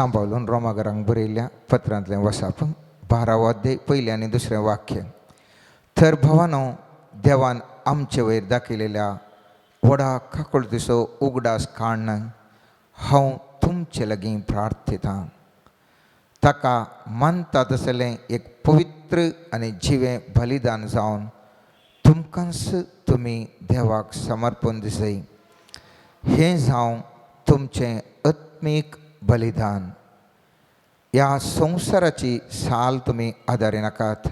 सांबाळून रोमागरांक बरयल्ल्या पत्रांतलें वसाप 12वो अध्याय पयलें आनी दुसरें वाक्य. तर भवानो, देवान आमचे वयर दाखयलेल्या व्हडा काकुळतीचो उगडास काडून हांव तुमचे लागीं प्रार्थितां, ताका मानता तसलें एक पवित्र आनी जिवें बलिदान जावन तुमकांच तुमी देवाक समर्पण दिसय. हें जावं तुमचें आत्मीक बलिदान. ह्या संवसाराची साल तुमी आदारिनाकात,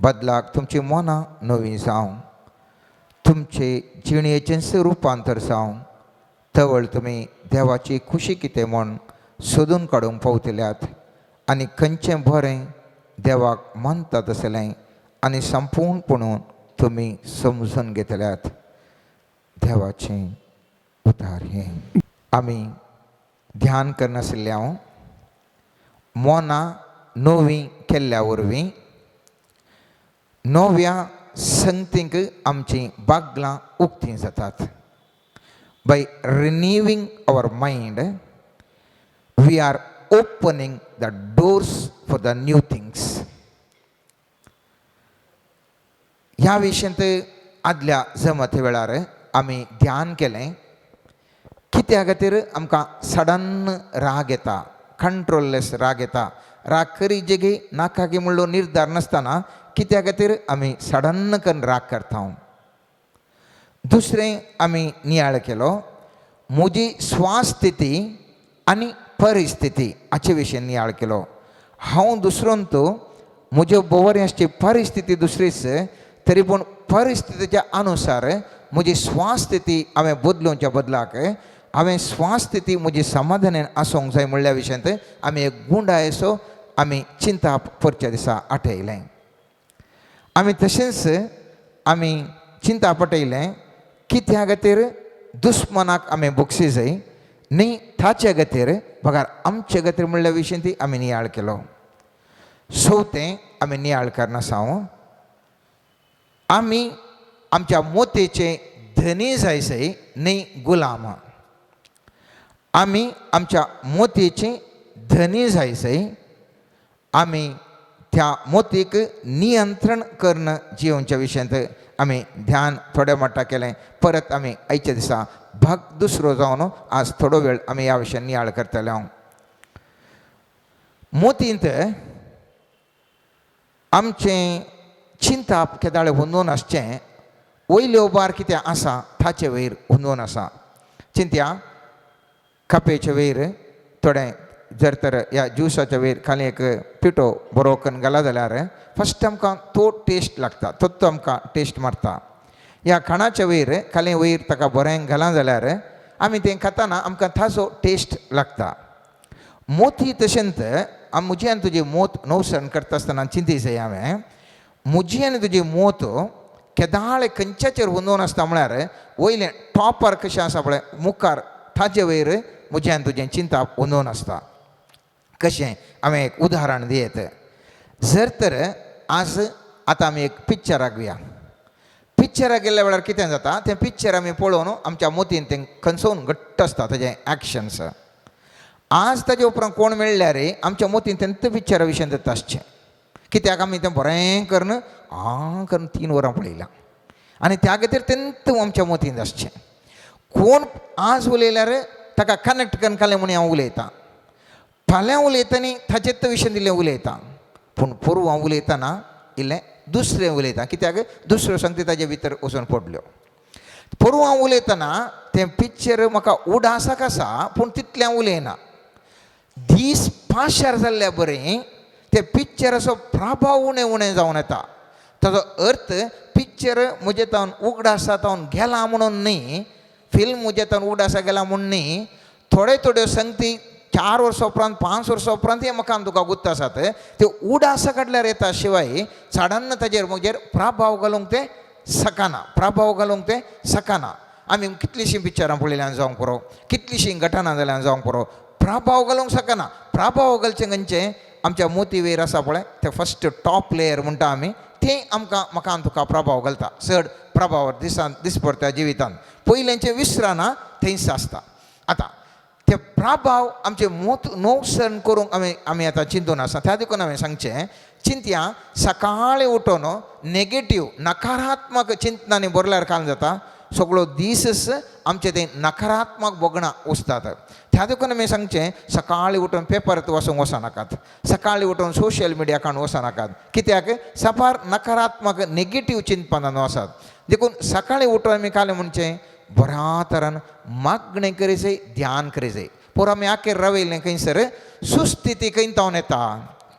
बदलाक तुमची मनां नवीं जावं, तुमचे जिणेचेंच रुपांतर जावं. तवळ तुमी देवाची खुशी कितें म्हूण सोदून काडूंक पावतल्यात आनी खंयचें बरें देवाक मानता तसलें आनी संपूर्णपणून तुमी समजून घेतल्यात. देवाचें उतार हें. आमी ध्यान करनाशिल्लें हांव मनां नवीं केल्ल्या वरवीं नव्या संगतींक आमचीं बागलां उक्तीं जातात. By renewing our mind, we are opening the doors for the new things. ह्या विशयांत आदल्या जमते वेळार आमी ध्यान केलें. कित्या खातीर आमकां सडन राग येता, कंट्रोललेस राग येता? राग करी जेगी नाका गी म्हणलो निर्धार नासतना कित्या खातीर आमी सडन करून राग करता? दुसरें आमी नियाळ केलो, म्हजी स्वास्थिती आनी परिस्थिती हाचे विशीं नियाळ केलो. हांव दुसरोन तो म्हज्यो भोंवरी आसची परिस्थिती दुसरीच, तरी पूण परिस्थितीच्या अनुसार म्हजी स्वास्थिती हांवें बदलुच्या बदलाक हांवें स्वास्थिती म्हजी समाधानान आसूंक जाय म्हणल्या विशयांत आमी एक गुंडायसो आमी चिंता परच्या दिसा आठयलें. आमी तशेंच आमी चिंता पटयलें, कित्या खातीर दुस्मनाक आमी बक्षी जाय, न्ही ताचे खातीर बगार आमचे खातीर म्हणल्या विशयी ती आमी नियाळ केलो. चवथें आमी नियाळ करनासा, आमी आमच्या मोतेचे धनी जायसय, न्ही गुलाम. आमी आमच्या मोतयेचे धनी जायसय, आमी त्या मोतीक नियंत्रण करून जियोवच्या विशयांत आमी ध्यान थोड्या मट्टा केलें. परत आमी आयच्या दिसा भाग दुसरो जावन आज थोडो वेळ आमी ह्या विशयान नियाळ करतले. हांव मोतींत आमचें चिंताप केदाळे हुंदून आसचें, वयल्यो बार कितें आसा ताचे वयर हुंदून आसा. चिंत्या, कापेचे वयर थोडें जर तर ह्या ज्युसाच्या वयर खाली एक पिठो बरो करून घाला जाल्यार फस्ट आमकां तो टेस्ट लागता, तो आमकां टेस्ट मारता. ह्या खाणाच्या वयर खाली वयर ताका बरें घाला जाल्यार आमी तें खाताना आमकां ताजो टेस्ट लागता. मोती तशेंच म्हजी आनी तुजी मोत नवसरण करता आसतना चिंती जाय हांवें, म्हजी आनी तुजी मोत केदाळे खंयच्याचेर हुंदोवन आसता म्हळ्यार वयलें टॉपर कशें आसा पळय मुखार, ताजे वयर म्हजें आनी तुजें चिंताप हुंदोवन आसता. कशें? हांवें एक उदाहरण दियत. जर तर आज आतां आमी एक पिक्चराक घेवया. पिक्चराक गेल्ल्या वेळार कितें जाता, तें पिक्चर आमी पळोवन आमच्या मोतीन तें खंचोवन घट्ट आसता ताजें एक्शन्स. आज ताजे उपरांत कोण मेळ्ळ्यार आमच्या मोतीन तेंच पिक्चरा विशयान जाता आसचें. कित्याक? आमी तें बरें करून आं करून 3 वरां पळयलां आनी त्या खातीर तेंच आमच्या मोतीन आसचें. कोण आज उलयल्यार ताका कनेक्ट करून कालें म्हूण हांव उलयतां, फाल्यां उलयतना ताचेच विशय इल्लें उलयतां, पूण पोरूं हांव उलयतना इल्लें दुसरें उलयतां. कित्याक? दुसऱ्यो सांगता ताजे भितर वचून पडल्यो. पोरूं हांव उलयतना तें पिक्चर म्हाका उडासाक आसा, पूण तितलें हांव उलयना. दीस पाशार जाल्ल्या बरें ते पिक्चराचो प्रभाव उणें उणें जावन येता. ताजो अर्थ पिक्चर म्हजे तावन उगडासा तावन गेला म्हणून न्ही, फिल्म म्हजे तावन उगडासा गेला म्हूण न्ही. थोड्यो थोड्यो संगती 4 वर्सां उपरांत, 5 वर्सां उपरांत हे म्हाका तुका गुत्त आसात, त्यो उडासा काडल्यार येता शिवाय झाडांना ताजेर म्हजेर प्रभाव घालूंक तें सकाना, प्रभाव घालूंक तें सकाना. आमी कितलींशीं पिक्चरां पळयल्यान जावंक पुरो, कितलींशीं घटनां जाल्यान जावंक पुरो, प्रभाव घालूंक शकना. प्रभाव घालचें खंयचें? आमच्या मोती वयर आसा पळय तें फस्ट टॉप लेयर म्हणटा आमी, तें आमकां म्हाका तुका प्रभाव घालता. चड प्रभाव दिसान दीस पडटा जिवितान पयल्यांचें विसराना थंयच आसता. आतां ते प्रभाव आमचे मोत नोकसण करूंक आमी आमी आतां चिंतून आसा. त्या देखून हांवें सांगचें, चिंतया सकाळीं उठोन नेगेटीव नकारात्मक चिंतनांनी भरल्यार काल जाता, सगळो दीसच आमचे ते नकारात्मक भोगणां उरतात. त्या देखून आमी सांगचें, सकाळीं उठून पेपर वाचूंक वचनाकात, सकाळीं उठून सोशल मिडिया काडून वचनाकात, कित्याक सापार नकारात्मक नेगेटीव चिंतपान आसात. देखून सकाळीं उठून आमी काल म्हणचें बऱ्या तरान मागणें करी जाय, ध्यान करी जाय. पोर आमी आखेर रावयलें खंयसर सुस्थिती खंय तावन येता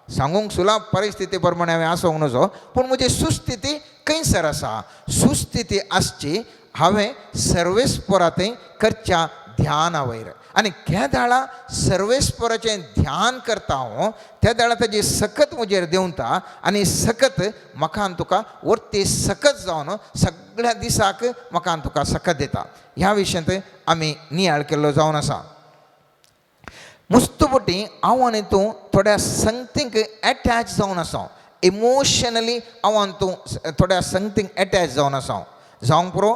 सांगूंक सुलाभ परिस्थिती प्रमाणे हांवें आसूंक नजो, पूण म्हजी सुस्थिती खंयसर आसा, सुस्थिती आसची हांवें सर्वेस्परा थंय करच्या ध्याना वयर. आनी केदाळा सर्वेस्पराचें ध्यान करता हांव त्या वेळार ताजी सकत म्हजेर देंवता आनी सकत म्हाका आनी तुका वर्ती सकत जावन सगळ्या दिसाक म्हाका आनी तुका सकत दिता. ह्या विशयांत आमी नियाळ केल्लो जावन आसा. मुस्तुपटी हांव आनी तूं थोड्या संगतींक एटॅच जावन आसा, इमोशनली हांव आनी तूं थोड्या संगतींक एटॅच जावन आसा. जावंक पुरो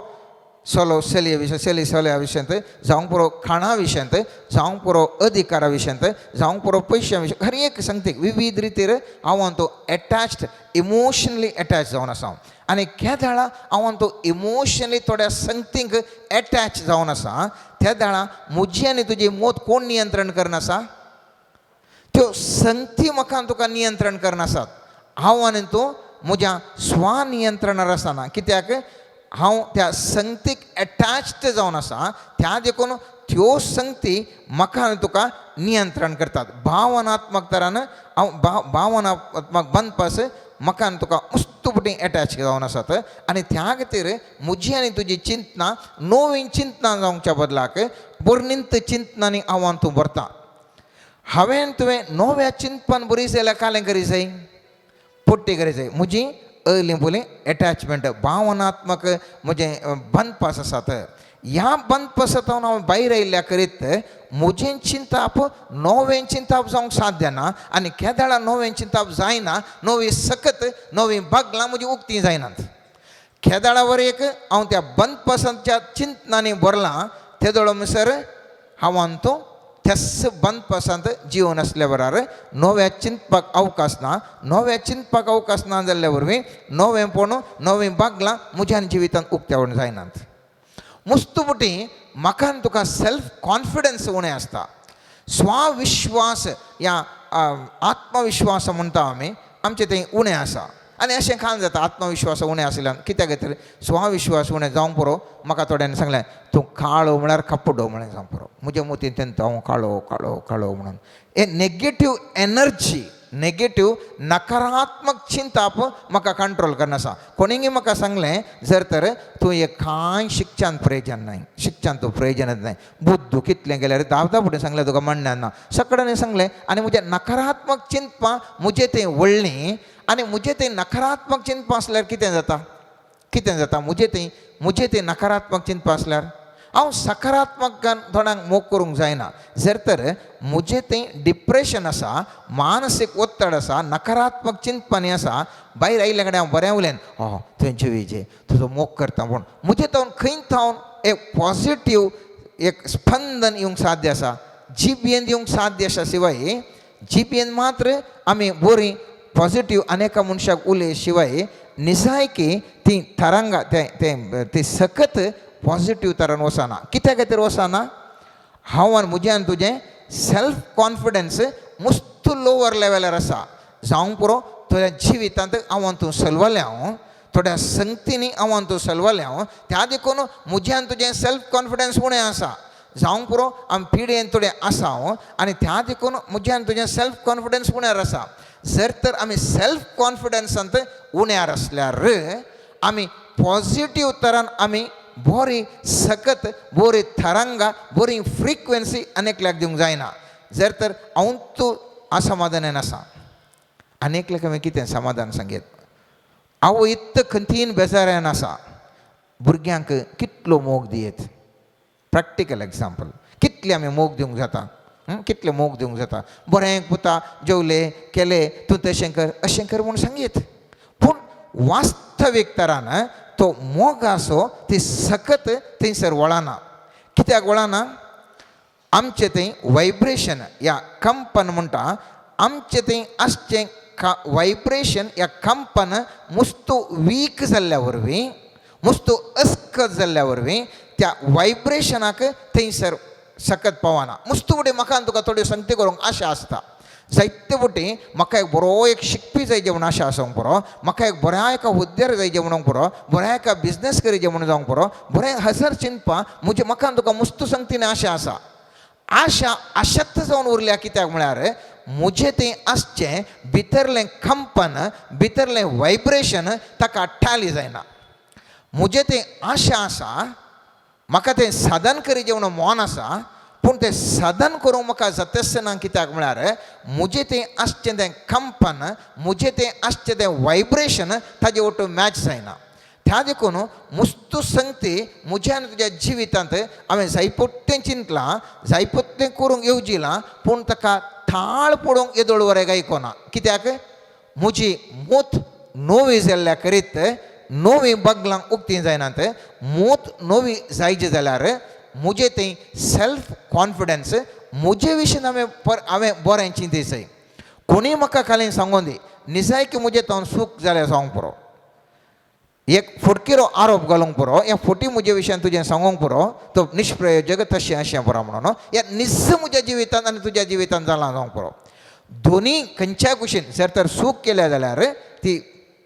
चलो चलये विशय, चली चलया विशयांत, जावंक पुरो खाणा विशयांत, जावंक पुरो अधिकारा विशयांत, जावंक पुरो पयश्या विशय, हर एक संगतीक विविध रितीर हांव आनी तूं एटॅच्ड इमोशनली एटॅच जावन आसा. आनी केदाळा हांव आनी तूं इमोशनली थोड्या संगतींक एटॅच जावन आसा, त्या वेळार म्हजी आनी तुजी मोत कोण नियंत्रण करनासा, त्यो संगती म्हाका तुका नियंत्रण करनासात. हांव आनी तूं म्हज्या स्वनियंत्रणार आसना, कित्याक हांव त्या संगतीक एटॅच्ड जावन आसा. त्या देखून त्यो संगती म्हाका आनी तुका नियंत्रण करतात. भावनात्मक तरान हांव भावनात्मक बंदपास म्हाका आनी तुका मुस्तुपटी एटॅच जावन आसात. आनी त्या खातीर म्हजी आनी तुजी चिंतना नवीन चिंतना जावच्या बदलाक बर्नींत चिंतनांनी हांव आनी तूं भरता. हांवें तुवें नव्या चिंतपान बरी जाल्यार कालें करी जाय, पट्टी करी जाय. म्हजी अयलीं पयलीं एटॅचमेंट भावनात्मक म्हजें बंदपास आसात. ह्या बंदपासांतल्यान हांव भायर आयिल्ल्या करीत म्हजें चिंताप नवें चिंताप जावंक साध्य ना आनी केदाळा नवें चिंताप जायना, नवी सकत नवीं बागलां म्हजी उक्तीं जायनात. केदाळा वर एक हांव त्या बंदपासांच्या चिंतनांनी भरलां तेदोळो म्हणसर हांव आनी तूं त्याच बंदपासांत जिवन आसल्या बरार नव्या चिंतपाक अवकाश ना. नव्या चिंतपाक अवकाश ना जाल्ल्या वरवीं नवेंपण नवीं बागलां म्हज्या जिवितांत उक्त्यावण जायनात. मुस्तुपटी म्हाका आनी तुका सेल्फ कॉन्फिडन्स उणें आसता, स्वाविश्वास या आत्मविश्वास म्हणटा आमी, आमचें तें उणें आसा. आनी अशें खान जाता आत्मविश्वास उणें आशिल्ल्यान, कित्याक खातीर स्वाविश्वास उणें जावंक पुरो. म्हाका थोड्यांनी सांगलें तूं काळो म्हळ्यार कपडो म्हळें जावंक पुरो, म्हज्या मतीन तेंता हांव काळो काळो काळो म्हणून. हे नेगेटीव एनर्जी, नेगेटीव नकारात्मक चिंताप म्हाका कंट्रोल करनासा. कोणीय म्हाका सांगलें जर तर तूं एक कांय शिकच्यान प्रयोजन नाय, शिकच्यान तूं प्रयोजनच नाय, बुद्ध कितलें गेल्यार धांवता फुडें सांगलें तुका म्हणणें ना, सगळ्यांनी सांगलें. आनी म्हजें नकारात्मक चिंतपां म्हजें तें वळ्ळीं आनी म्हजें तें नकारात्मक चिंतपां आसल्यार कितें जाता, कितें जाता म्हजें तें नकारात्मक चिंतपां आसल्यार हांव सकारात्मक थोड्यांक मोग करूंक जायना. जर तर म्हजें तें डिप्रेशन आसा, मानसीक ಒತ್ತಡ आसा, नकारात्मक चिंतपानी आसा, भायर आयिल्ल्या कडेन हांव बरें उलयन, oh तुवें जिवी तुजो मोग करता, पूण म्हजें तावन खंय थावन एक पॉजिटीव एक स्पंदन येवंक साध्य आसा, जिबेन येवंक साध्य आसा. शिवाय जिबेन मात्र आमी बरी पॉजिटीव अनेका मनशाक उलय शिवाय निजायकी ती तरंगा तें तें ती सकत पॉजिटीव तरान वचना. कित्या खातीर वचना? हांव आनी म्हजें आनी तुजें सेल्फ कॉन्फिडन्स मुस्त लोवर लेवलार आसा. जावंक पुरो तुज्या जिवितांत हांव आनी तूं सलवलें, हांव थोड्या संगतींनी हांव आनी तूं सलवलें हांव, त्या देखून म्हजें आनी तुजें सेल्फ कॉन्फिडन्स उणें आसा. जावंक पुरो आमी पिडेन थोडें आसा हांव आनी त्या देखून म्हजें आनी तुजें सेल्फ कॉन्फिडन्स उण्यार आसा. जर तर आमी सेल्फ कॉन्फिडन्सांत उण्यार आसल्यार आमी पॉजिटीव तरान आमी बरी सकत बरी तरंगा बरी फ्रिक्वेन्सी आनी एकल्याक दिवंक जायना. जर तर हांव तूं असमाधानान आसा, आनी एकल्याक हांवें कितें समाधान सांगीत, हांव इतलो खंतीन बेजारान आसा, भुरग्यांक कितलो मोग दियत, प्रॅक्टिकल एग्जाम्पल, कितले आमी मोग दिवंक जाता, कितले मोग दिवंक जाता, बरें पुता जेवले केले तूं तशें कर अशें कर म्हूण सांगीत, पूण वास्तवीक तरान तो मोग आसो ती सकत थंयसर वळना. कित्याक वळना? आमचें तें व्हायब्रेशन या कंपन म्हणटा, आमचें तें आसचें व्हायब्रेशन या कंपन मुस्तू वीक जाल्ल्या वरवीं, मुस्तू अस्कत जाल्ल्या वरवीं त्या व्हायब्रेशनाक थंयसर सकत पावना. मुस्तू फुडें म्हाका आनी तुका थोड्यो संगती करूंक आशा आसता. जायते फावटी म्हाका एक बरो एक शिकपी जाय जेवण आशा आसूंक पुरो, म्हाका एक बऱ्या एका हुद्द्यार जाय म्हणूंक पुरो, बऱ्या एका बिजनेस करी म्हणून जावंक पुरो, बरें हजार चिंतपा म्हजे म्हाका आनी तुका मुस्तू संगतीन आशा आसा. आशा आशक्त जावन उरल्या कित्याक म्हळ्यार म्हजें तें आसचें भितरलें कंपन, भितरलें व्हायब्रेशन ताका टॅली जायना. म्हजें तें आशा आसा, म्हाका तें साधन करी जेवण मन आसा, पूण तें साधन करूंक म्हाका जाताच ना कित्याक म्हळ्यार म्हजें तें आसचें तें कंपन, म्हजें तें आसचें तें व्हायब्रेशन ताजे वटून मॅच जायना. त्या देखून मुस्तू संगती म्हज्या आनी तुज्या जिवितांत हांवें जायपोत्तें चिंतलां, जायपोत्तें करूंक येवजिलां, पूण ताका थाळ पडोवंक येदोळ वरें आयकोना. कित्याक म्हजी मूत नवी जाल्ल्या करीत नवी बगलां उक्तीं जायनात. मूत नवी जायची जाल्यार म्हजें तें सेल्फ कॉन्फिडन्स म्हजे विशीं हांवें हांवें बरें चिंती जाय. कोणीय म्हाका खाली सांगून दी निजायकी म्हजें तो सूख जाल्यार जावंक पुरो, एक फटकिरो आरोप घालूंक पुरो, ह्या फटी म्हजे विशयान तुजें सांगूंक पुरो, तो निष्प्रयोजक तशें अशें पुरो म्हणून ह्या निज म्हज्या जिवितांत आनी तुज्या जिवितांत जालां जावंक पुरो. दोनी खंयच्याय कुशीन जर तर सूख केल्या जाल्यार ती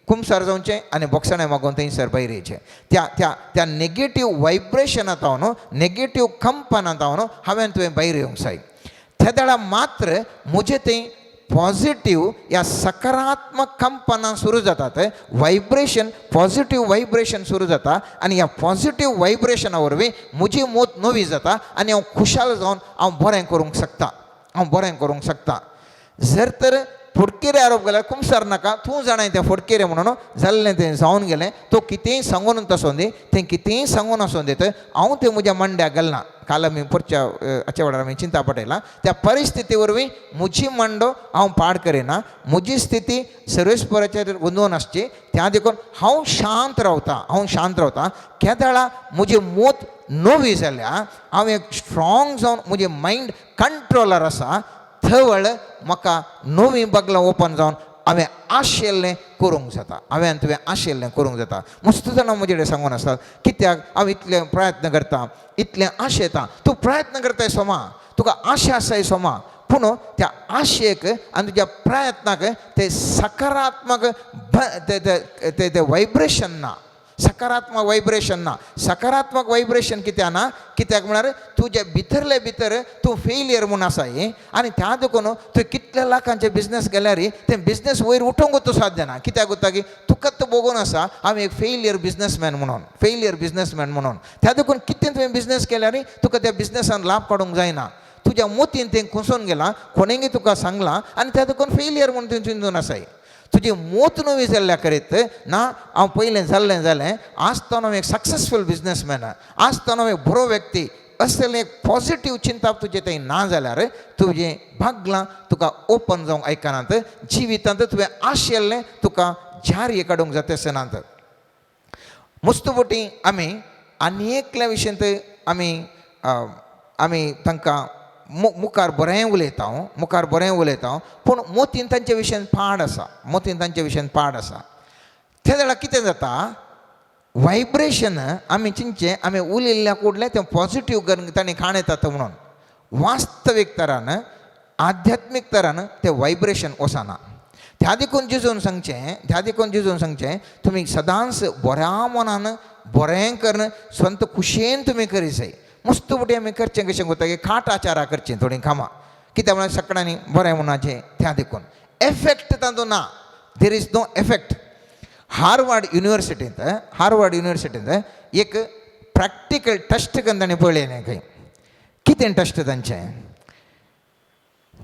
कुमसार जावचें आनी बोगसाणें मागून थंयसर भायर येयचें. त्या त्या त्या नेगेटीव व्हायब्रेशनांत न्हू, नेगेटीव कंपनांत न्हू हांवें तुवें भायर येवंक जाय. त्या वेळार मात्र म्हजें तें पॉझिटीव या सकारात्मक कंपनां सुरू जातात, व्हायब्रेशन पॉझिटीव व्हायब्रेशन सुरू जाता आनी ह्या पॉझिटीव व्हायब्रेशना वरवीं म्हजी मोत नवी जाता आनी हांव खुशाल जावन हांव बरें करूंक शकता, हांव बरें करूंक शकता. जर तर फटकिरे आरोप घाल्यार कुमसार नाका, तूं जाणाय तें फटकिरे म्हणून जाल्लें तें जावन गेलें, तो कितेंय सांगून आसूं दी, तें कितेंय सांगून आसूं दी, हांव तें म्हज्या मांड्याक घालना. काल आमी पुरच्या हाच्या वेळार आमी चिंता पटयला त्या परिस्थिती वरवीं म्हजी मांडो हांव पाड करिना, म्हजी स्थिती सर्वेस्पराचेर गोंदोवन आसची. त्या देखून हांव शांत रावता, हांव शांत रावता. केदळा म्हजी मोत नवी जाल्या, हांव एक स्ट्रॉंग जावन म्हजें मायंड कंट्रोलर आसा, थवळ म्हाका नवीं बगलां ओपन जावन हांवें आशिल्लें करूंक जाता, हांवें तुवें आशिल्लें करूंक जाता. मस्त जाणां म्हजे कडेन सांगून आसतात कित्याक हांव इतलें प्रयत्न करता, इतलें आशेता. तूं प्रयत्न करताय सोमा, तुका आशा आसाय सोमा, पूण त्या आशेक आनी तुज्या प्रयत्नाक ते सकारात्मक ते ते व्हायब्रेशन ना, सकारात्मक व्हायब्रेशन ना. सकारात्मक व्हायब्रेशन कित्याक ना? कित्याक म्हळ्यार तुज्या भितरले भितर तूं फेलियर म्हूण आसा हे आनी त्या देखून तुवें कितल्या लाखांचे बिजनेस केल्यार तें बिजनेस वयर उठोवंक तूं साध्य ना. कित्याक उरता की तुका तो बगून आसा हांव एक फेलियर बिजनेसमॅन म्हणून, फेलियर बिजनेसमॅन म्हणून. त्या देखून कितें तुवें बिजनेस केल्यार तुका त्या बिजनेसान लाभ काडूंक जायना. तुज्या मोतीन तें कुसून गेलां, कोणेंगी तुका सांगलां आनी त्या देखून फेलियर म्हणून तुवें चिंतून आसाय. तुजी मोत नवी जाल्ल्या करीत ना हांव पयलें जाल्लें जालें, आज तो हांव एक सक्सेसफूल बिजनेसमॅन, आज तो हांव एक बरो व्यक्ती, असलें एक पॉझिटीव चिंतप तुजें थंय ना जाल्यार तुजें भागलां तुका ओपन जावंक आयकनात. जिवितांत तुवें आशिल्लें तुका जारी काडूंक जाता आसनात. मुस्त फावटी आमी आनी एकल्या विशयांत आमी आमी तांकां मुखार बरें उलयता, मुखार बरें उलयता, पूण मोतीन तांच्या विशयान पाड आसा, मोतीन तांच्या विशयान पाड आसा. त्या वेळार कितें जाता, व्हायब्रेशन आमी चिंतचें आमी उलयल्ल्या कुडलें तें पॉझिटीव करून तांणी खाण येतात म्हणून वास्तवीक तरान आध्यात्मीक तरान तें व्हायब्रेशन वचना. त्या देखून जेजून सांगचें, त्या देखून जेजून सांगचें तुमी सदांच बऱ्या मनान बरें करून स्वंत खुशयेन तुमी करी जाय. मस्त फावटी आमी करचें कशें करता की खाट आचारा करचें थोडीं कामां कित्याक म्हळ्यार सगळ्यांनी बरें म्हणपाचें. त्या देखून एफेक्ट तातूंत ना, there is no effect. Harvard युनिवर्सिटींत, हार्वर्ड युनिवर्सिटींत एक प्रॅक्टिकल टेस्ट करून ताणें पळयलें खंय कितें टेस्ट तांचें.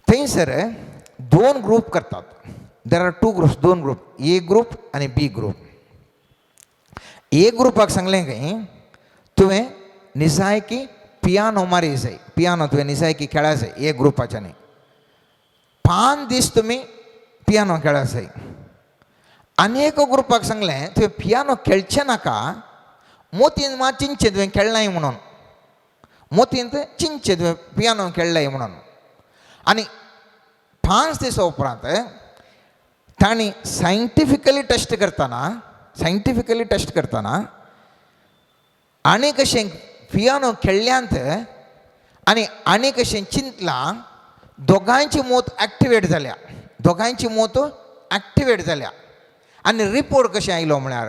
थंयसर दोन ग्रूप करतात, there are to groups, दोन ग्रूप, ए ग्रूप आनी बी ग्रूप. ए ग्रुपाक सांगलें खंय तुवें निजायकी पियानो मारी जाय, पियानो तुवें निजायकी खेळा जाय. ए ग्रुपाच्यानी 5 दीस तुमी पियानो खेळा जाय. आनी एका ग्रुपाक सांगलें तुवें पियानो खेळचें नाका, मोतीन मात चिंतचें तुवें खेळनाय म्हणून, मोतींत चिंतचें तुवें पियानो खेळ्ळें म्हणून. आनी 5 दिसां उपरांत तांणी सायंटिफिकली टेस्ट करतना, सायंटिफिकली टेस्ट करतना आनी कशें पियानो खेळ्ळ्यांत आनी आनी कशें चिंतलां, दोगांयची मोत एक्टिवेट जाल्या, दोगांयची मोत एक्टिवेट जाल्या. आनी रिपोर्ट कशें आयलो म्हळ्यार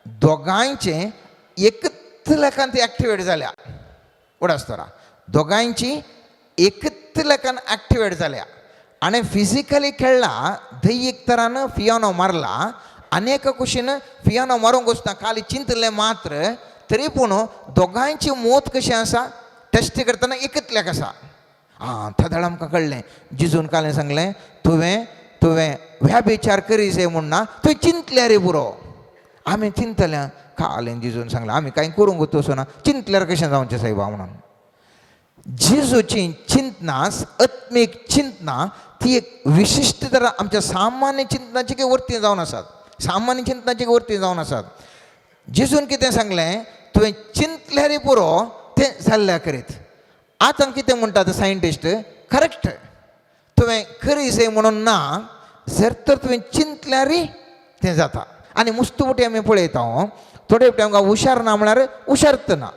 दोगांयचें एकच लेखान ती एक्टिवेट जाल्या. उडासतरा दोगांयची एकच लेखान एक्टिवेट जाल्या आनी फिजिकली खेळ्ळा, दैहीक तरान पियानो मारला आनी एका कुशीन पियानो मारूंक वचना, खाली चिंतलें मात्र, तरी पूण दोगांयची मोत कशी आसा टेस्ट करतना एकच लेख आसा. आं, थदळ आमकां कळ्ळें. जिजून कालें सांगलें, तुवें तुवें व्याभिचार करी जाय म्हूण ना, तुवें चिंतल्यार पुरो. आमी चिंतल्या कालें जिजून सांगलें आमी कांय करूंक तसो ना, चिंतल्यार कशें जावचें सायबा म्हणून. जेजूची चिंतना, आत्मीक चिंतना ती एक विशिश्ट तरा आमच्या सामान्य चिंतनाची की वरती जावन आसात, सामान्य चिंतनाची वरती जावन आसात. जेजून कितें सांगलें, तुवें चिंतल्यार पुरो तें जाल्ल्या करीत. आतां कितें म्हणटात सायंटिस्ट, करेक्ट, तुवें करी जाय म्हणून ना, जर तर तुवें चिंतल्यार तें जाता. आनी मुस्तू फावटी आमी पळयता, थोडे फावटी आमकां हुशार ना म्हळ्यार हुशारत ना,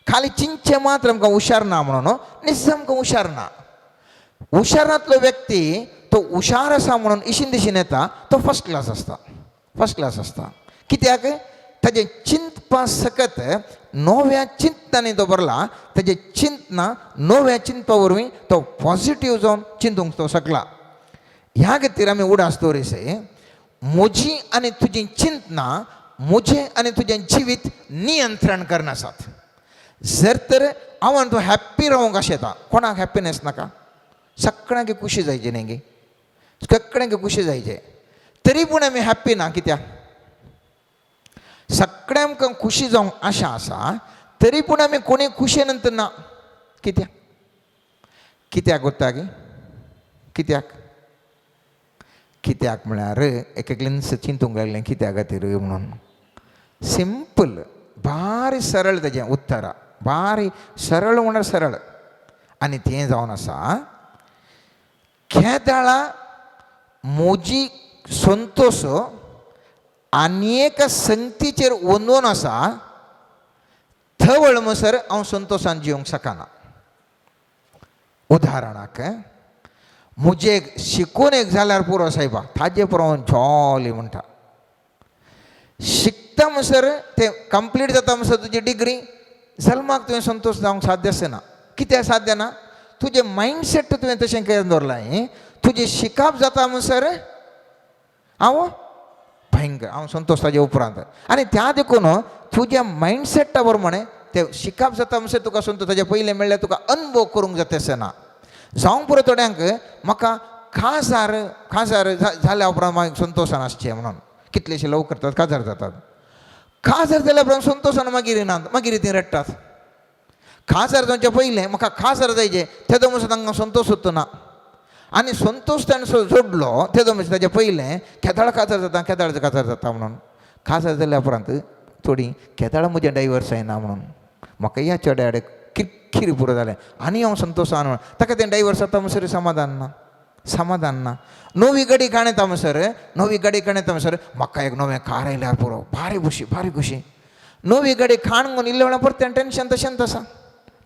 खाली चिंतचें मात्र आमकां हुशार ना म्हणून निज आमकां हुशार ना. हुशारांतलो व्यक्ती तो हुशार आसा म्हणून इशीन दिशीन येता, तो फर्स्ट क्लास आसता, फर्स्ट क्लास आसता. कित्याक ताजें चिंतपा सकत नव्या चिंतनांनी तो भरला, ताजें चिंतना नव्या चिंतपा वरवीं तो पॉजिटीव जावन चिंतूंक तो शकला. ह्या खातीर आमी उडास दवरिसे, म्हजी आनी तुजी चिंतना म्हजें आनी तुजें जिवीत नियंत्रण करनासात. जर तर हांव आनी तूं हॅप्पी रावंक अशें येता, कोणाक हॅप्पीनेस नाका, सगळ्यांक खुशी जायची न्ही गे, सगळ्यांक खुशी जायचे, तरी पूण आमी हॅप्पी ना कित्याक? सगळ्या आमकां खुशी जावंक आशा आसा, तरी पूण आमी कोणी खुशे नंतर ना कित्याक? कित्याक गोत्ता गे? कित्याक? कित्याक म्हळ्यार एक एकल्यान चिंतूंक लागलें कित्या खातीर म्हणून. सिंपल, भारी सरळ तेजें उत्तर, भारी सरळ म्हळ्यार सरळ. आनी तें जावन आसा, केदाळा म्हजी संतोश आनी एका संगतीचेर वंदून आसा, थवळ म्हणसर हांव संतोशान जिवंक शकना. उदाहरणाक म्हजें शिकून एक जाल्यार पुरो सायबा, ताजे पुरो हांव जॉली म्हणटा. शिकता म्हणसर तें कंप्लीट जाता म्हणसर तुजी डिग्री जल्माक तुवें संतोश जावंक साध्य आसना. कित्याक साध्य ना? तुजें मायंडसेट तुवें तशें करून दवरलां. तुजें शिकप जाता म्हणसर हांव भयंकर हांव संतोश ताजे उपरांत. आनी त्या देखून तुज्या मायंडसेटा प्रमाणे तें शिकप जाता म्हणसर तुका संतोश, ताजे पयलें मेळ्ळ्यार तुका अनुभव करूंक जाता आसना. जावंक पुरो थोड्यांक म्हाका काजार काजार जाल्या उपरांत मागीर संतोशान आसचें म्हणून कितलेशे लव करतात, काजार जातात. काजार जाल्या उपरांत संतोशान मागीर येनात, मागीर तीं रडटात. काजार जावचे पयलें म्हाका काजार जायचें, तेदो म्हणसर तांकां संतोश उरता ना. आनी संतोश ताणें जोडलो तेदो म्हणसर ताजे पयलें केदाळ काजार जाता, केदाळ काजार जाता म्हणून. काजार जाल्या उपरांत थोडीं केदाळ म्हजें डायवर्स जायना म्हणून म्हाका ह्या चेड्या कडेन किरकिरी पुरो जालें आनी हांव संतोशान म्हणून ताका तें डायवर्स जाता म्हणसर समाधान ना, समाधान ना. नवी गाडी काणयता म्हणसर, नवी गाडी काणयता म्हणसर म्हाका एक नवें कार आयल्यार पुरो, भारी खुशी, भारी खुशी. नवी गाडी खाण म्हणून इल्लें वेळार परतें टेंशन तशेंच आसा,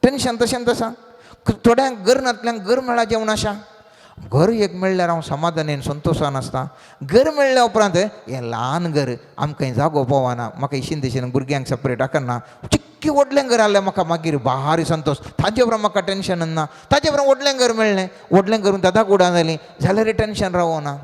टेंशन तशेंच आसा. थोड्यांक घर नातल्यांक घर मेळाचें म्हूण आशा, घर एक मेळ्ळ्यार हांव समाधानेन संतोशान आसता. घर मेळ्ळ्या उपरांत हें ल्हान घर आमकां जागो पावना, म्हाका इशीन दिशीन भुरग्यांक सेपरेट आकना, चिक्की व्हडलें घर आसल्यार म्हाका मागीर भारी संतोश, ताजे उपरांत म्हाका टेंशन ना. ताजे उपरांत व्हडलें घर मेळ्ळें, व्हडलें घर दादा कुडां जालीं जाल्यार टेंशन रावना.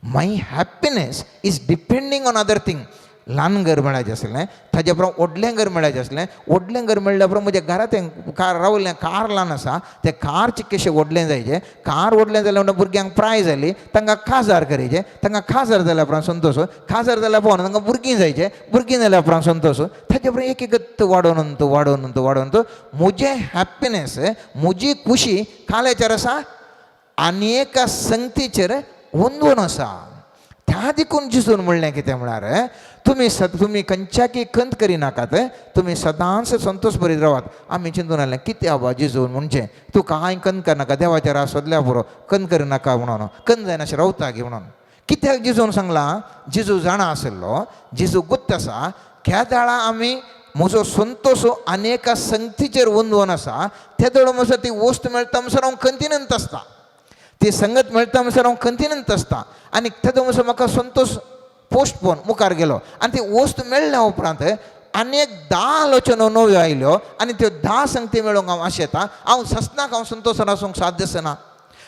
My happiness is depending on other thing. ल्हान घर मेळाचें आसलें, ताजे उपरांत व्हडलें घर मेळाचें आसलें, व्हडलें घर मेळ्ळ्या उपरांत म्हज्या घरा तें कार रावलें, कार ल्हान आसा तें कार चिक्केशें व्हडलें जायचें. कार व्हडलें जालें म्हणटा भुरग्यांक प्राय जाली, तांकां काजार करीचें, तांकां काजार जाल्या उपरांत संतोश, काजार जाल्या उपरांत तांकां भुरगीं जायचें, भुरगीं जाल्या उपरांत संतोश, ताजे उपरांत एक एक वाडोवन वाडोवन वाडोवन म्हजें हॅप्पिनेस, म्हजी खुशी काल्याचेर आसा आनी एका संगतीचेर वंदून आसा. त्या त्या देखून जेजून म्हणलें कितें म्हळ्यार तुमी तुमी खंयच्याकी खंत करिनाकात, तुमी सदांच संतोश बरीत रावात. आमी चिंतून आयलें कितें बाबा जेजून म्हणजे तूं कांय खंत करनाका, देवाच्या राज सोदल्या पुरो, खंत करिनाका म्हणून, खंत जायना अशें रावता गी म्हणून. कित्याक जेजून सांगलां? जेजू जाणा आशिल्लो, जेजू गुत्त आसा केदाळा आमी म्हजो संतोश अनेका संगतीचेर वंदवन आसा. तेदोळ म्हणसर ती वस्त मेळटा म्हणसर हांव खंतीनंत आसता, ती संगत मेळटा म्हणसर हांव खंतीनंत आसता आनी तेदो म्हणसर म्हाका संतोश पोस्टपोन मुखार गेलो. आनी ती वस्त मेळ्ळ्या उपरांत अनेक 10 आलोचना नव्यो आयल्यो आनी त्यो 10 संगती मेळोवंक हांव आशेता, हांव ससनाक हांव संतोशान आसूंक साध्य आसना.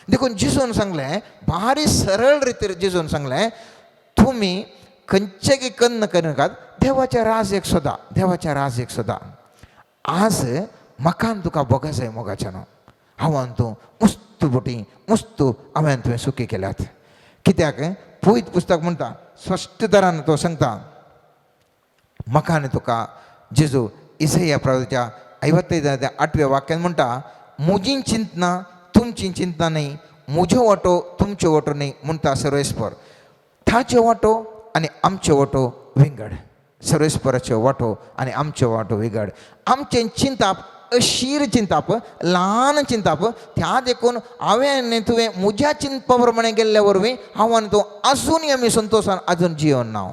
देखून जेजून सांगलें, भारी सरळ रितीर जेजून सांगलें, तुमी खंयचे की कन्न करिनाकात, देवाच्या राज एक सोदा, देवाच्या राज एक सोदा. आज म्हाका आनी तुका भोगा जाय मोगाच्यानो, हांव आनी तूं मुस्त बोटी मुस्त हांवें तुवें सुखी केल्यात. कित्याक पवित्र पुस्तक म्हणटा स्पश्ट तरान तो सांगता म्हाका आनी तुका. जेजू इजया प्रभूच्या 58 8व्या वाक्यान म्हणटा, म्हजी चिंतना तुमची चिंतना न्हय, म्हज्यो वाटो तुमच्यो वाटो न्हय म्हणटा सर्वेस्पर. ताच्यो वाटो आनी आमच्यो वाटो विंगड, सर्वेस्पराच्यो वाटो आनी आमच्यो वाटो विंगड. आमचें चिंताप अशीर चिंताप, ल्हान चिंताप. त्या देखून हांवें आनी तुवें म्हज्या चिंतपा प्रमाणे गेल्ल्या वरवीं हांव आनी तूं आजुनूय आमी संतोशान आजून जियोन ना.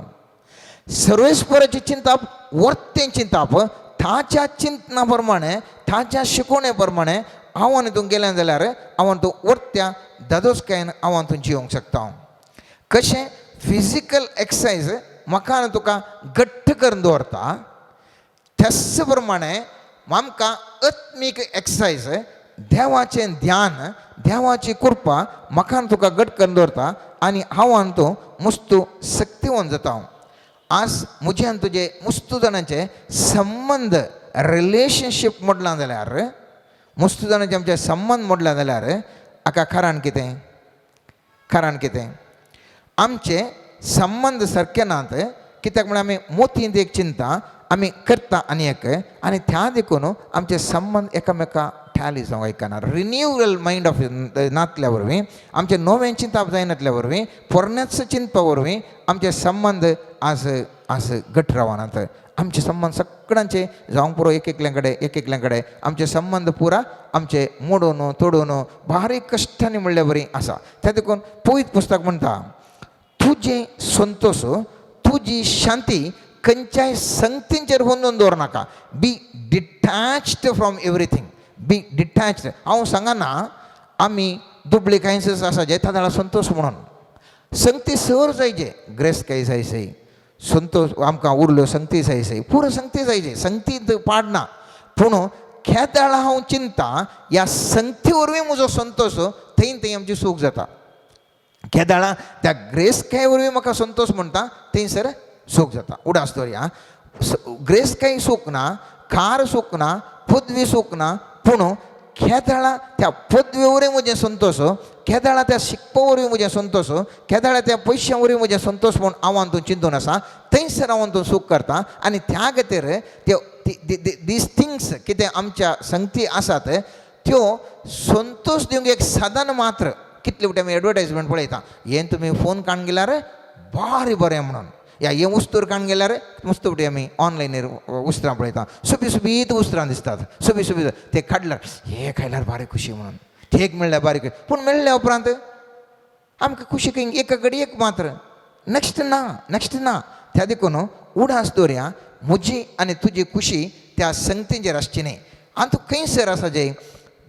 सर्वेस्पराचें चिंताप वर्तें चिंताप, ताच्या चिंतना प्रमाणे ताच्या शिकोवणे प्रमाणे हांव आनी तूं गेलें जाल्यार हांव आनी तूं वर्त्या दादोसकायेन हांव आनी तूं जियोंक शकता. कशें फिजिकल एक्सरसायज म्हाका आनी तुका घट्ट करून दवरता, त्याच प्रमाणे आमकां आत्मीक एक्सरसायज देवाचें ध्यान देवाची कृपा म्हाका आनी तुका घट करून दवरता आनी हांव आनी तूं मुस्तू सक्तिवंत जाता. आज म्हजे आनी तुजे मुस्तू जाणांचे संबंद रिलेशनशीप मोडला जाल्यार, मुस्तू जाणांचे आमचे संबंद मोडला जाल्यार हाका कारण कितें? कारण कितें? आमचे संबंद सारके नात. कित्याक म्हळ्यार आमी मोतींत एक चिंता आमी करता आनी एक आनी त्या देखून आमचे संबंद एकामेका टॅली जावंक आयकना. रिन्युअल मायंड ऑफ नातल्या वरवीं आमचें नवें चिंतप जायनातल्या वरवीं पोरण्याच चिंतपा वरवीं आमचे संबंद आज आज घट रावनात. आमचे संबंद सगळ्यांचे जावंक पुरो एक एकल्या कडेन एक एकल्या कडेन आमचे संबंद पुरा आमचे मोडून तोडून बारीक कश्टांनी म्हणल्या बरी आसा. त्या देखून पवित्र पुस्तक म्हणटा, तुजें संतोश तुजी शांती खंयच्याय संगतींचेर होंदून दवर नाका. Be detached from everything, be detached. हांव सांगना आमी दुबळी कांयच आसा जे ताका संतोश म्हणून संगती सर जायचे ग्रेस काय जायचे संतोश आमकां उरल्यो संगती जायचे पुरो संगती जायचे संगती पाडना. पूण खेदाळा हांव चिंता ह्या संगती वरवीं म्हजो संतोश थंय थंय आमची सूख जाता. केदाळा त्या ग्रेसकाय वरवीं म्हाका संतोश म्हणटा थंयसर सूख जाता. उडास दवरया, ग्रेसकाय सूख ना, कार सूख ना, पदवी सूख ना, पूण केदाळा त्या पदवे वरवीं म्हजें संतोश, केदाळा त्या शिकपा वरवीं म्हजें संतोश, केदाळा त्या पयशां वरवीं म्हजें संतोश म्हूण हांव तूं चिंतून आसा थंयसर हांव तूं सूख करता. आनी त्या खातीर त्यो these things कितें आमच्या संगती आसात त्यो संतोश दिवंक एक साधन मात्र. कितले फावटी आमी एडवर्टायजमेंट पळयता, हें तुमी फोन काडून गेल्यार भारी बरें म्हणून, या हें वस्तूर काडून गेल्यार मस्त फावटी आमी ऑनलायनीर उस्त्रां पळयता, सोबीत सोबीत उस्त्रां दिसतात, सोबीत सोबीत ते काडल्यार हे खायल्यार भारी खुशी म्हणून, ते मेळ्ळ्यार बारीक. पूण मेळ्ळ्या उपरांत आमकां खुशी खंय एका घडी एक मात्र, नेक्स्ट ना, नेक्स्ट ना. त्या देखून उडास दवरया, म्हजी आनी तुजी खुशी त्या संगतींचेर आसची न्ही. आनी तूं खंयसर आसा जे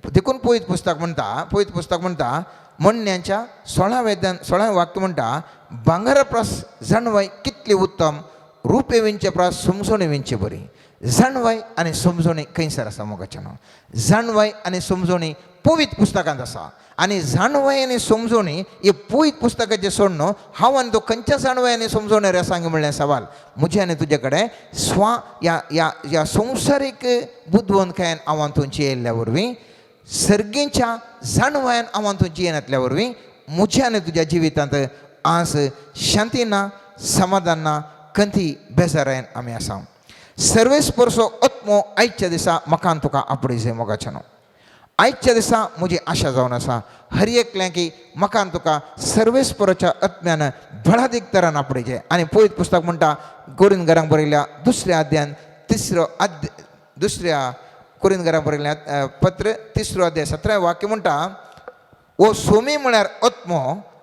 देखून पवित्र पुस्तक म्हणटा, पवित्र पुस्तक म्हणटा म्हणण्याच्या 16व्या 16व्या वाक्य म्हणटा, भांगरा प्रास जाणवाय कितली उत्तम, रुपे विंचे प्रास समजोणी विंचे बरी. जाणवाय आनी समजोणी खंयसर आसा मोगाच्यानो? जाणवाय आनी समजोणी पवित्र पुस्तकांत आसा. आनी जाणवाय आनी समजोणी हे पवित्र पुस्तकाचें सोडून हांव आनी तो खंयच्या जाणवाय आनी समजोणी रे सांग म्हणलें सवाल. म्हजे आनी तुजे कडेन स्वा ह्या ह्या ह्या संवसारीक बुदवंतकायेन हांव आनी तूं जियेल्ल्या वरवीं, सर्गीच्या जाणवायेन हांव आनी तूं जियेनातल्या वरवीं म्हज्या आनी तुज्या जिवितांत आज शांती ना, समाधान ना, खंती बेजारायन आमी आसा. सर्वेस्परचो आत्मो आयच्या दिसा म्हाका आनी तुका आपडे जाय मोगाच्यानो. आयच्या दिसा म्हजी आशा जावन आसा हर एकल्यां की म्हाका आनी तुका सर्वेस्पराच्या आत्म्यान बळादीक तरान आपडचें. आनी पयत पुस्तक म्हणटा कोरिंत घरांक बरयल्या दुसऱ्या अध्यान तिसरो अध्याय, दुसऱ्या कोरिंत घरांक बरयल्या पत्र तिसरो अध्याय 17 वाक्य म्हणटा, वो सोमी म्हळ्यार आत्मो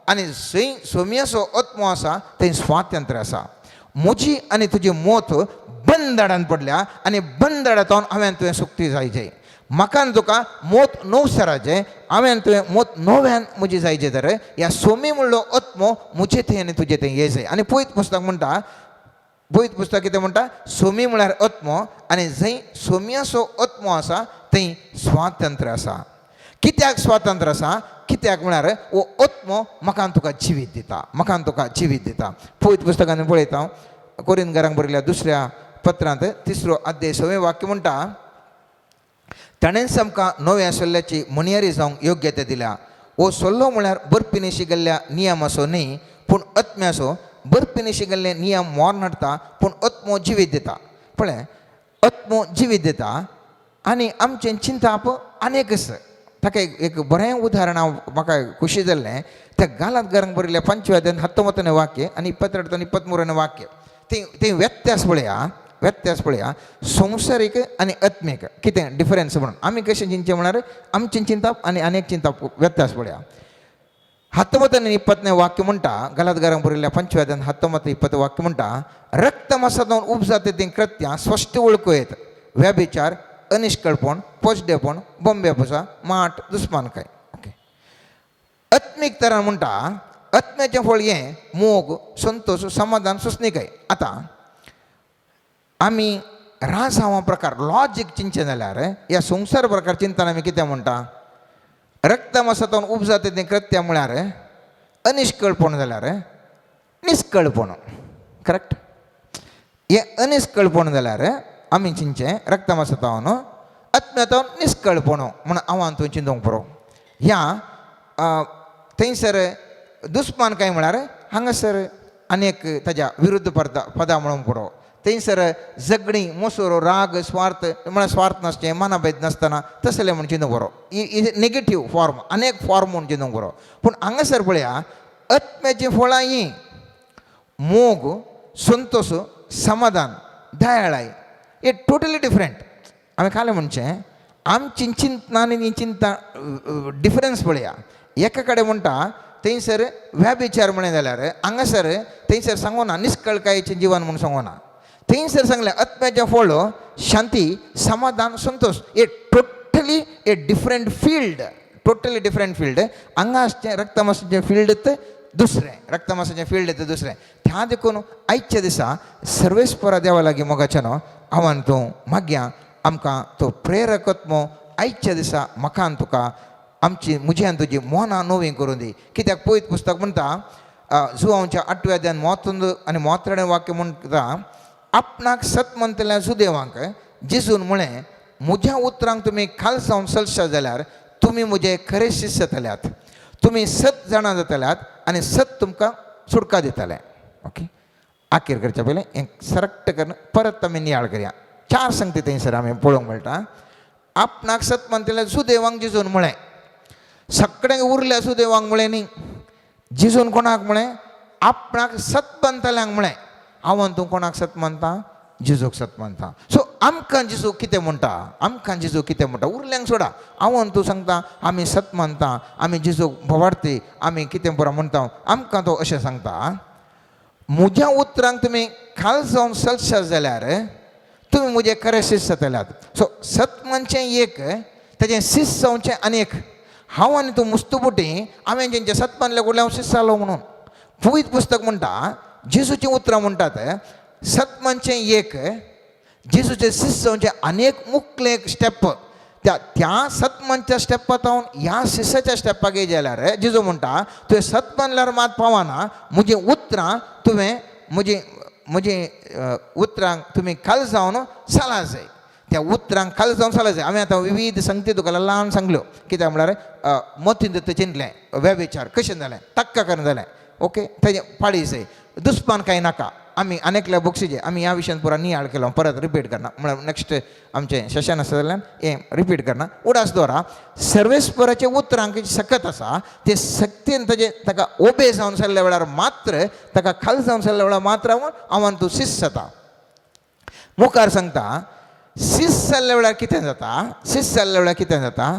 आनी जंय सोमयाचो आत्मो आसा थंय स्वातंत्र्य आसा. म्हजी आनी तुजी मत बंदडान पडल्या आनी बंदडांत हांवें तुवें सुक्ती जायचे. म्हाका आनी तुका मोत नवसराचें, हांवें तुवें मोत नव्यान म्हजी जायचे तर ह्या सोमी म्हणलो आत्मो म्हजे थंय आनी तुजे थंय ये जाय. आनी पयत पुस्तक म्हणटा, पयत पुस्तक कितें म्हणटा, सोमी म्हळ्यार आत्मो आनी जंय सोमयाचो आत्मो आसा थंय स्वातंत्र्य आसा. कित्याक स्वातंत्र्य आसा? कित्याक म्हळ्यार हो आत्मो म्हाका तुका जिवीत दिता, म्हाका तुका जिवीत दिता. पयत पुस्तकान पळयता कोरिंत घरांक बरयल्या दुसऱ्या पत्रांत तिसरो अध्याय 6वें वाक्य म्हणटा, ताणेंच आमकां नव्या सल्ल्याची म्हणयारी जावंक योग्यता दिल्या. हो सल्लो म्हळ्यार बर्फीनी शिकल्ल्या नियमाचो न्ही पूण आत्म्याचो. बर्फीनी शिकल्ले नियम मोर हाडटा पूण आत्मो जिवीत दिता. पळय आत्मो जिवीत दिता आनी आमचें चिंताप अनेक आसा. ताका एक बरें उदाहरण हांव म्हाका खोशी जाल्लें, त्या गालात घरांक बरयल्या 5व्या अध्यायान 19 वाक्य आनी 22 आनी 23 वाक्य तें व्यत्यास पळया, व्यत्यास पळया संवसारीक आनी आत्मीक कितें डिफरन्स म्हणून. आमी कशें चिंतचें म्हळ्यार आमचें चिंतप आनी अनेक चिंतप व्यत्यास पळया. 19 आनी 20 वाक्य म्हणटा, गालात घरांक बरयल्या 5व्या अध्यायान 19 20 वाक्य म्हणटा, रक्तमासांतून उपजाता तीं कृत्यां स्पश्ट वळखू येत, व्यभिचार, अनिष्कळपण, पोचडेपण, बोंबे पुजा, माट, दुस्मानकाय. ओके, आत्मीक तरान म्हणटा आत्म्याचें फळ हें मोग, संतोश, समाधान, सुसणिकाय. आतां आमी राजांवा प्रकार लॉजीक चिंतचें जाल्यार ह्या संवसार प्रकार चिंतना आमी कितें म्हणटा, रक्तमासांतून उपजाता तीं कृत्यां म्हळ्यार अनिष्कळपण जाल्यार निष्कळपण, करेक्ट? हें अनिष्कळपण जाल्यार आमी चिंतचें रक्तमासांतून आत्म्यातून निष्कळपण म्हूण हांव तूं चिंतूंक पुरो. ह्या थंयसर दुस्मान काय म्हळ्यार हांगासर अनेक ताज्या विरुद्ध पदां म्हणूंक पुरो. थंयसर झगडीं, मोसोरो, राग, स्वार्थ म्हळ्यार स्वार्थ नासचें, मनाभेद नासतना तसलें म्हूण चिंतूंक पुरो. नेगेटीव फॉर्म, अनेक फॉर्म म्हूण चिंतूंक पुरो. पूण हांगासर पळया आत्म्याचीं फळां हीं मोग, संतोश, समाधान, दयाळाय, हे टोटली डिफरंट. हांवें कालें म्हणचें आमची चिंतना आनी ती चिंता डिफरन्स पळया. एका कडेन म्हणटा थंयसर व्यभिचार म्हणलें जाल्यार हांगासर थंयसर सांगूना निष्कळकायेचें जिवन म्हूण सांगूना. थंयसर सांगलें आत्म्याचें फळ शांती, समाधान, संतोश, हे totally a different field, totally different field. हांगा आसचें रक्तमासाचें फिल्ड दुसरें, रक्तमासाचें फिल्ड येता दुसरें. त्या देखून आयच्या दिसा सर्वेस्परा देवा लागीं मोगाचें न्हू हांव तूं मागया आमकां तो प्रेरक आत्मो आयच्या दिसा म्हाका आनी तुका आमची म्हजी आनी तुजी मनां नवीं करून दी. कित्याक पयत पुस्तक म्हणटा जुवांच्या 8व्या अध्यायान मोतंद आनी मोत्रेडें वाक्य म्हणटा, आपणाक सत म्हणटल्या जुदेवांक जेजून म्हळें, म्हज्या उतरांक तुमी खाल जावन चलशात जाल्यार तुमी म्हजे खरे शिष्य जातल्यात, तुमी सत जाणां जातल्यात आनी सत तुमकां सुटका दितलें. ओके, आखेर करच्या पयलें हें सरक्ट करून परत आमी नियाळ करया. 4 संगती थंयसर आमी पळोवंक मेळटा. आपणाक सत म्हणटल्या जुदेवांक जेजून म्हळें, सगळ्यांक उरल्या सुदेवांक म्हळें न्ही. जेजून कोणाक म्हळें, आपणाक सत मानतल्यांक म्हळें. हांव तूं कोणाक सत मानता? जेजूक सत मानता. सो आमकां जेजू कितें म्हणटा, आमकां जेजू कितें म्हणटा, उरल्यांक सोडा, हांव तूं सांगता आमी सत मानता, आमी जेजूक भवाडती, आमी कितें बरो म्हणटा, आमकां तो अशें सांगता, म्हज्या उतरांक तुमी खाल जावन चलशात जाल्यार तुमी म्हजे खरे शिस्त जातल्यात. सो सत मानचें एक, तेजें शिस्त जावचें आनी एक. हांव आनी तूं मुस्तुपुटी हांवें जेंचें सत मानलें कुडलें हांव शिस्त जालो म्हणून. पवित्र पुस्तक म्हणटा, जेजूचीं उतरां म्हणटात, सत मानचें एक, जेजूचें शिस्त जावचें अनेक मुखलें एक स्टेप. त्या त्या सतमानच्या स्टेपांत ह्या शिस्साच्या स्टेपाक येयलें जाल्यार जेजू म्हणटा तुवें सत मानल्यार मात पावना, म्हजीं उतरां तुवें म्हजी म्हजी उतरांक तुमी खाल जावन चला जाय. त्या उतरांक खाल जावन चला जाय. हांवें आतां विविध संगती तुका ल्हान सांगल्यो. कित्याक म्हळ्यार मतींत चिंतलें व्यभिचार कशें जालें, तक्का करून जालें, ओके, तेजें पाळी जाय, दुस्मान कांय नाका. आमी अनेकल्या बक्षीचे आमी ह्या विशयान पुरा नियाळ केलो, परत रिपीट करना. म्हळ्यार नेक्स्ट आमचें सेशन आसा जाल्यार हें रिपीट करना. उडास दवरा, सर्वेस्पराचे उतरांक सकत आसा, ते सक्तीन ताजे ताका ओबे जावन सरल्या वेळार मात्र, ताका खाल जावन सरल्या वेळार मात्र हांवान तूं शिस्त जाता. मुखार सांगता, शिस्त जाल्ल्या वेळार कितें जाता? शिस्त जाल्ल्या वेळार कितें जाता?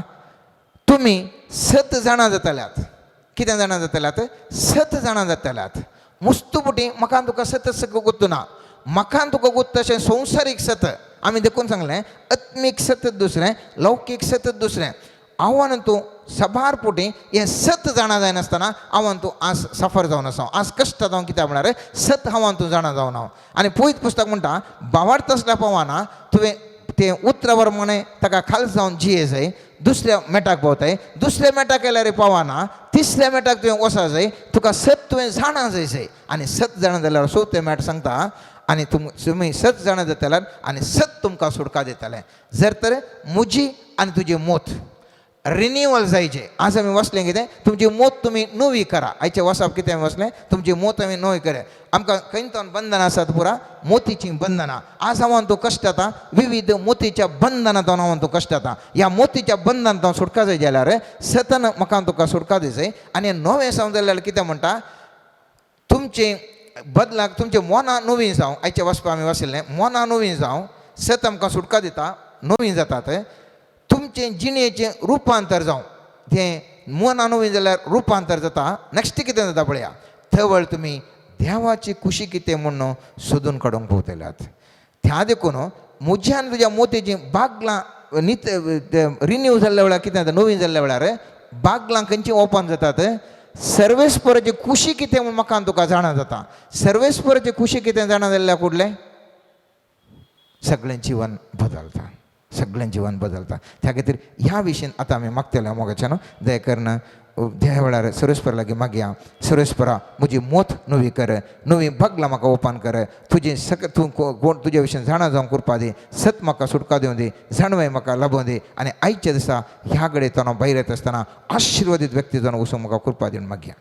तुमी सत जाणां जातल्यात. कितें जाणां जातल्यात? सत जाणां जातल्यात. मुस्तुपुटी म्हाका तुका सत सगळं गुत्तू ना, म्हाका तुका गुत्त अशें संवसारीक सत. आमी देखून सांगलें, आत्मीक सत दुसरें, लौकीक सत दुसरें. आव्हान तूं सबार पुटी हें सत जाणा जायनासतना हांवान तूं आज सफर जावन आसा, आज कश्ट जावन. कित्याक म्हळ्यार सत हांवान तूं जाणा जावन हांव. आनी पयत पुस्तक म्हणटा, बावार्थ आसल्या पावना तुवें तें उतरा प्रमाणे ताका खाल जावन जिये जाय, दुसऱ्या मेटाक पावताय, दुसऱ्या मेटाक केल्यार पावना, तिसऱ्या मेटाक तुवें वचा जाय, तुका सत तुवें जाणा जाय जाय. आनी सत जाणा जाल्यार चवथें मेट सांगता, आनी तुमी सत जाणा जातल्यार आनी सत तुमकां सुटका दितलें. जर तर म्हजी आनी तुजी मोत रिन्युअल जायचे. आज आमी वसलें कितें? तुमची मोत तुमी नवी करा. आयचें वसप कितें आमी वसलें? तुमची मोत आमी नवी करा. आमकां खंयतोन बंधनां आसात पुरा मोतीचीं बंधनां. आज हांव तूं कश्ट जाता, विविध मोतीच्या बंधनांत हांव तूं कश्ट जाता. ह्या मोतीच्या बंधनांत हांव सुटका जाय जाल्यार सतन म्हाका तुका सुटका दिसय. आनी नवें जावं जाल्यार कितें म्हणटा? तुमचें बदलाक तुमचें मनां नवीं जावं. आयचें वचपा आमी वशिल्लें मनां नवीं जावं. सत आमकां सुटका दिता, नवीं जातात. तुमचें जिणेचें रुपांतर जावं. तें मनां नवीं जाल्यार रुपांतर जाता. नेक्स्ट कितें जाता पळया, थवळ तुमी देवाची खुशी कितें म्हूण सोदून काडूंक पळयतल्यात. त्या देखून म्हज्या आनी तुज्या मोतीचीं बागलां नित रिन्यू जाल्ल्या वेळार कितें जाता? नवीं जाल्ल्या वेळार बागलां खंयचीं ओपन जातात? सर्वेस्पराची खुशी कितें म्हूण म्हाका आनी तुका जाणा जाता. सर्वेस्पराची खुशी कितें जाणा जाल्ल्या कुडलें सगळें जिवन बदलता, सगळें जिवन बदलता. त्या खातीर ह्या विशयन आतां आमी मागतले मोगाच्यान दया करून ह्या वेळार सर्वेस्परा लागीं मागया. सर्वेस्परा, म्हजी मोत नवी कर, नवी बागलां म्हाका ओपन कर, तुजें सक तूं कोण तुजे विशीं जाणा जावंक करपा दी, सत म्हाका सुटका दिवं दी, जाणवाय म्हाका लाबोवं दी. आनी आयच्या दिसा ह्या कडेन तो भायर येता आसतना आशिर्वादीत व्यक्ती जावन वचूंक म्हाका कृपा दिवन मागया.